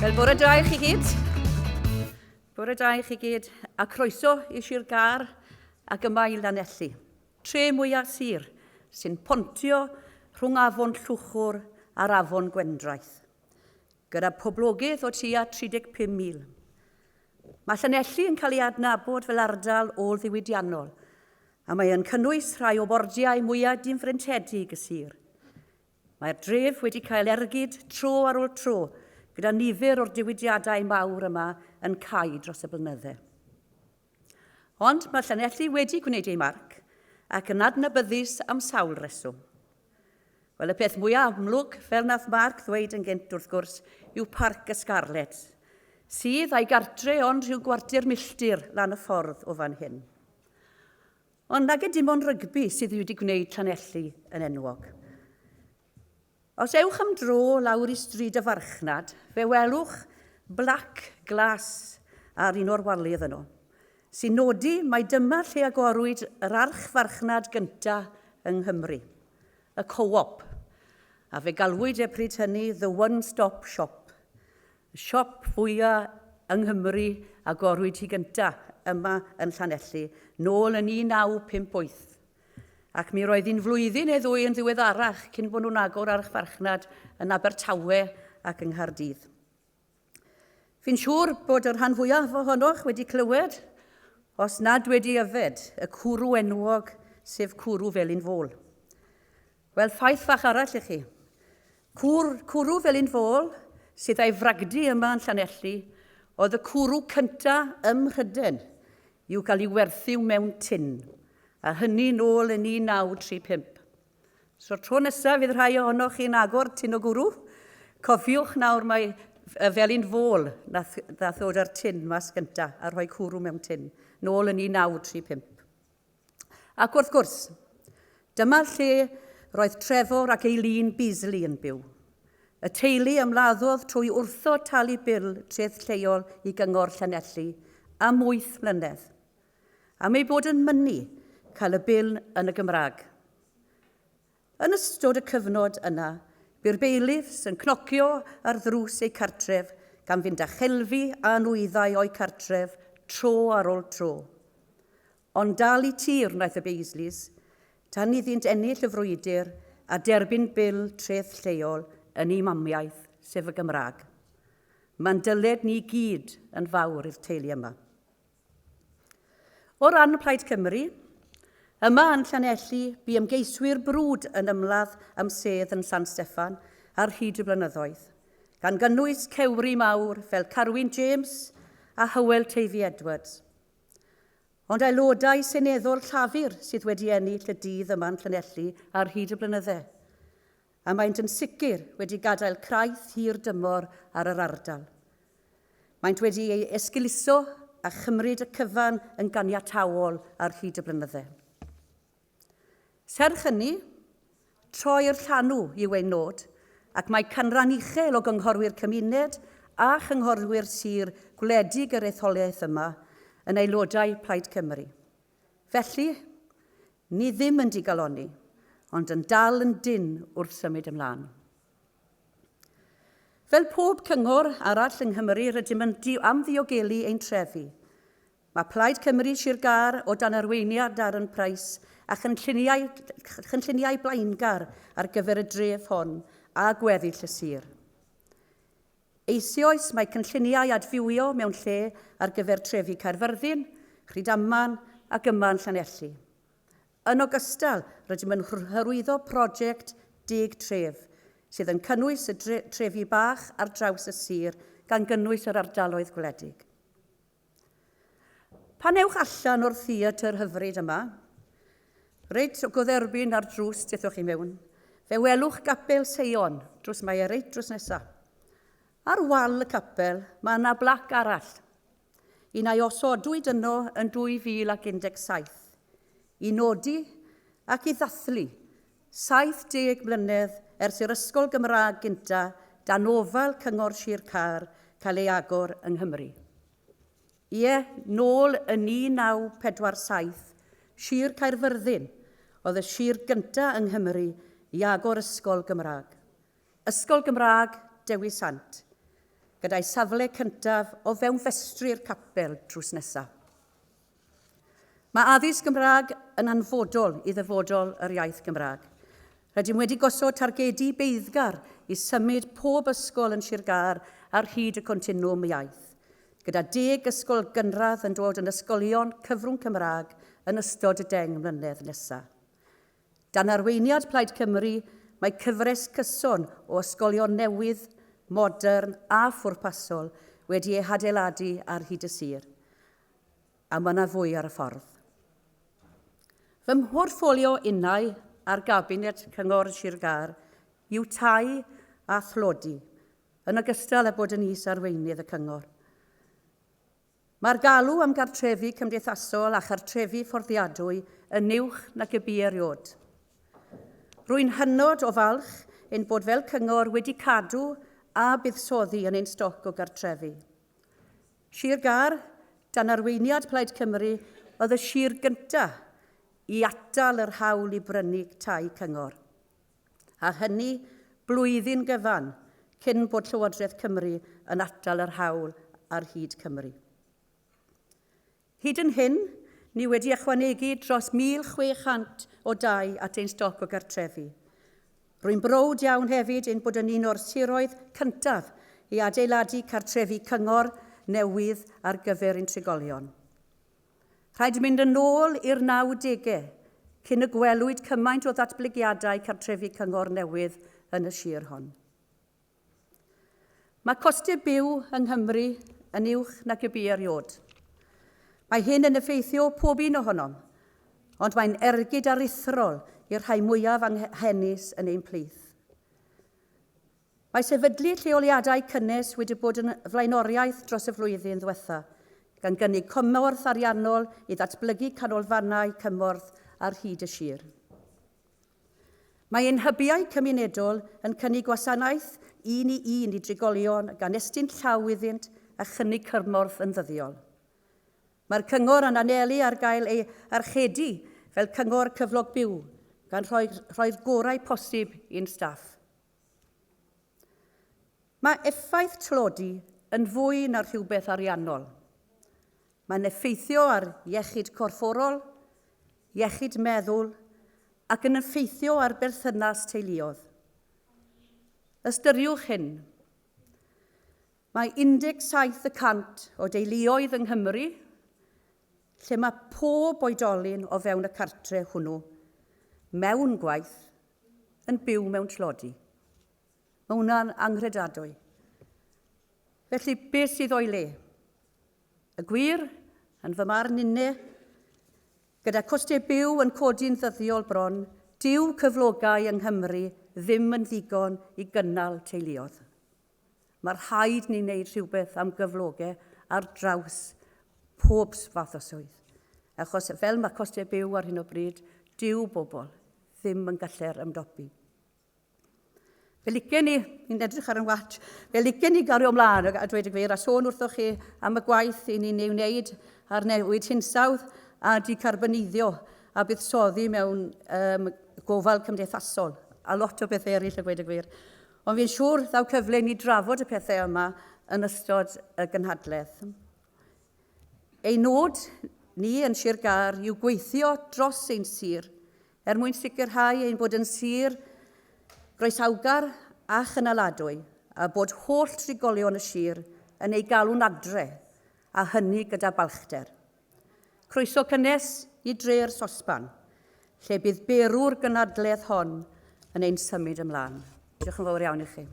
Wel, bore da i chi gyd. Bore da i chi gyd, a croeso i Sir Gâr ac yma i Lanelli, tre mwyaf sir sy'n pontio rhwng afon Llwchwr a'r afon Gwendraeth, gyda poblogaeth o tua 35,000. Mae Llanelli yn cael ei adnabod fel ardal ôl-ddiwydiannol, a mae yn cynnwys rhai o wardiau mwyaf difreintiedig y sir. Mae'r dref wedi cael ergyd tro ar ôl tro, gyda nifer o'r diwydiadau mawr yma yn cau dros y blynydde. Ond mae Llanelli wedi gwneud ei marc ac yn adnabyddus am sawl reswm. Wel, y peth mwyaf amlwg, fel nath Mark ddweud yn gynt wrth gwrs, yw Parc y Scarlets, sydd a'i gartre ond rhyw gwarter milltir lan y ffordd o fan hyn. Ond nage dim ond rygbi sydd wedi gwneud Llanelli yn enwog. Os ewch am dro lawr i Stryd y Farchnad, fe welwch blac glas ar un o'r walydd yno, sy'n nodi mai dyma lle agorwyd yr archfarchnad gynta yng Nghymru, y Co-op, a fe galwyd e pryd hynny The One Stop Shop. Y siop fwya yng Nghymru agorwyd hi gynta yma yn Llanelli, nôl yn 1958. Ac mi roedd hi'n flwyddyn neu ddwy yn ddiweddarach cyn bod nhw'n agor archfarchnad yn Abertawe ac yng Nghaerdydd. Fi'n siŵr bod y rhan fwyaf ohonoch wedi clywed, os nad wedi yfed, y cwrw enwog, sef cwrw Felin Fôl. Wel, ffaith fach arall i chi. Cwr, cwrw Felin Fôl, sydd a'i fragdy yma yn Llanelli, oedd y cwrw cynta ym Mhryden i'w gael ei werthu mewn tin, a hynny nôl yn 1935. So'r tro nesaf fydd rhai ohonoch chi'n agor tin o gwrw, cofiwch nawr mai y Felin Fôl nath, nath ddod â'r tin mas gynta a rhoi cwrw mewn tin, nôl yn 1935. Ac wrth gwrs, dyma lle roedd Trefor ac Eileen Beasley yn byw. Y teulu ymladdodd trwy wrthod talu bil treth lleol i Gyngor Llanelli am wyth mlynedd, am eu bod yn mynnu cael y bil yn y Gymraeg. Yn ystod y cyfnod yna, bu'r bailiffs yn cnocio ar ddrws eu cartref gan fynd â chelfi a nwyddau o'u cartref tro ar ôl tro. Ond dal i tir wnaeth y Beasleys, tan iddynt ennill y frwydr a derbyn bil treth lleol yn eu mamiaith, sef y Gymraeg. Mae'n dyled ni gyd yn fawr i'r teulu yma. O ran Plaid Cymru, yma yn Llanelli, bu ymgeiswyr brwd yn ymladd am sedd yn San Steffan ar hyd y blynyddoedd, gan gynnwys cewri mawr fel Carwyn James a Hywel Teifi Edwards. Ond aelodau seneddol Llafur sydd wedi ennill y dydd yma yn Llanelli ar hyd y blynydde, a maent yn sicr wedi gadael craith hir dymor ar yr ardal. Maent wedi ei esgeuluso a chymryd y cyfan yn ganiataol ar hyd y blynydde. Serch hynny, troi'r llanw yw ein nod, ac mae canran uchel o gynghorwyr cymuned a chynghorwyr sir gwledig yr etholaeth yma yn aelodau Plaid Cymru. Felly, ni ddim yn digalonni, ond yn dal yn dynn wrth symud ymlaen. Fel pob cyngor arall yng Nghymru, rydym yn am ddiogelu ein trefi. Mae Plaid Cymru Sir Gâr o dan arweiniad Darren Price a chynlluniau, chynlluniau blaengar ar gyfer y dref hon a gweddill y sir. Eisoes mae cynlluniau adfywio mewn lle ar gyfer trefi Caerfyrddin, Rhydaman ac yma yn Llanelli. Yn ogystal, rydym yn hyrwyddo prosiect Deg Tref, sydd yn cynnwys y trefi bach ar draws y sir, gan gynnwys yr ardaloedd gwledig. Pan ewch allan o'r theatr hyfryd yma, reit o godderbyn ar drws dethwch chi mewn, fe welwch gapel Seion, drws mae e reit drws nesa. Ar wal y capel, mae yna blac arall, Un a'i osodwyd yno yn 2017 i nodi ac i ddathlu 70 mlynedd ers i'r ysgol Gymraeg gynta dan ofal Cyngor Sir Gâr cael ei agor yng Nghymru. Ie, nôl yn 1947, Sir Caerfyrddin oedd y sir gynta yng Nghymru i agor ysgol Gymraeg. Ysgol Gymraeg Dewi Sant. gyda'i safle cyntaf o fewn festri'r capel drws nesaf. Mae addysg Gymraeg yn hanfodol i ddyfodol yr iaith Gymraeg. Rydym wedi gosod targedi beiddgar i symud pob ysgol yn Sir Gâr ar hyd y continwwm iaith, gyda deg ysgol gynradd yn dod yn ysgolion cyfrwng Cymraeg yn ystod y 10 mlynedd nesaf. Dan arweiniad Plaid Cymru, mae cyfres cyson o ysgolion newydd, modern a phwrpasol wedi eu hadeiladu ar hyd y sir. A mae yna fwy ar y ffordd. Fy mhortffolio innau ar Gabinet Cyngor Sir Gâr yw tai a thlodi, yn ogystal â bod yn is-arweinydd y cyngor. Mae'r galw am gartrefi cymdeithasol a chartrefi fforddiadwy yn uwch nag y bu erioed. Rwy'n hynod o falch ein bod fel cyngor wedi cadw a buddsoddi yn ein stoc o gartrefi. Sir Gâr, dan arweiniad Plaid Cymru, oedd y sir gyntaf i atal yr hawl i brynu tai cyngor. A hynny blwyddyn gyfan cyn bod Llywodraeth Cymru yn atal yr hawl ar hyd Cymru. Hyd yn hyn, ni wedi ychwanegu dros 1,600 o dai at ein stoc o gartrefi. Rwy'n browd iawn hefyd ein bod yn un o'r siroedd cyntaf i adeiladu cartrefi cyngor newydd ar gyfer ein trigolion. Rhaid mynd yn ôl i'r 90au cyn y gwelwyd cymaint o ddatblygiadau cartrefi cyngor newydd yn y sir hon. Mae costau byw yng Nghymru yn uwch nag y bu erioed. Mae hyn yn effeithio pob un ohonom, ond mae'n ergyd aruthrol i'r rhai mwyaf anghenus yn ein plith. Mae sefydlu lleoliadau cynnes wedi bod yn flaenoriaeth dros y flwyddyn ddwetha, gan gynnig cymorth ariannol i ddatblygu canolfannau cymorth ar hyd y sir. Mae ein hybiau cymunedol yn cynnig gwasanaeth un i un i drigolion gan estyn llaw iddynt a chynnig cymorth yn ddyddiol. Mae'r cyngor yn anelu ar gael ei archedu fel cyngor cyflog byw, gan rhoi, rhoi'r gorau posib i'n staff. Mae effaith tlodi yn fwy na rhywbeth ariannol. Mae'n effeithio ar iechyd corfforol, iechyd meddwl ac yn effeithio ar berthynas teuluodd. Ystyriwch hyn. Mae 17 y cant o deuluoedd yng Nghymru lle mae pob oedolyn o fewn y cartre hwnnw mewn gwaith yn byw mewn tlodi. Mae hwnna'n anghredadwy. Felly, beth sydd o'i le? Y gwir, yn fy marn inne, gyda costau byw yn codi'n ddyddiol bron, dyw cyflogau yng Nghymru ddim yn ddigon i gynnal teuluoedd. Mae rhaid ni wneud rhywbeth am gyflogau ar draws pob fath o swydd. Achos fel mae costau byw ar hyn o bryd, dyw bobl ddim yn gallu'r ymdopi. Fe licen ni, ni'n edrych ar yn watch, fe licen ni gario ymlaen a dweud y gwir a sôn wrthoch chi am y gwaith i ni'n ei wneud ar newid hinsawdd a decarboniddio a buddsoddi mewn gofal cymdeithasol a lot o bethau eraill a gweud y gwir. Ond fi'n siŵr ddaw cyfle i ni drafod y pethau yma yn ystod y gynhadledd. Ein nod ni yn Sir Gâr yw gweithio dros ein sir er mwyn sicrhau ein bod yn sir groesawgar a chynaladwy a bod holl trigolion y sir yn ei galw'n adre, a hynny gyda balchder. Croeso cynnes i dre'r sosban, lle bydd berw'r gynadledd hon yn ein symud ymlaen. Diolch yn fawr iawn i chi.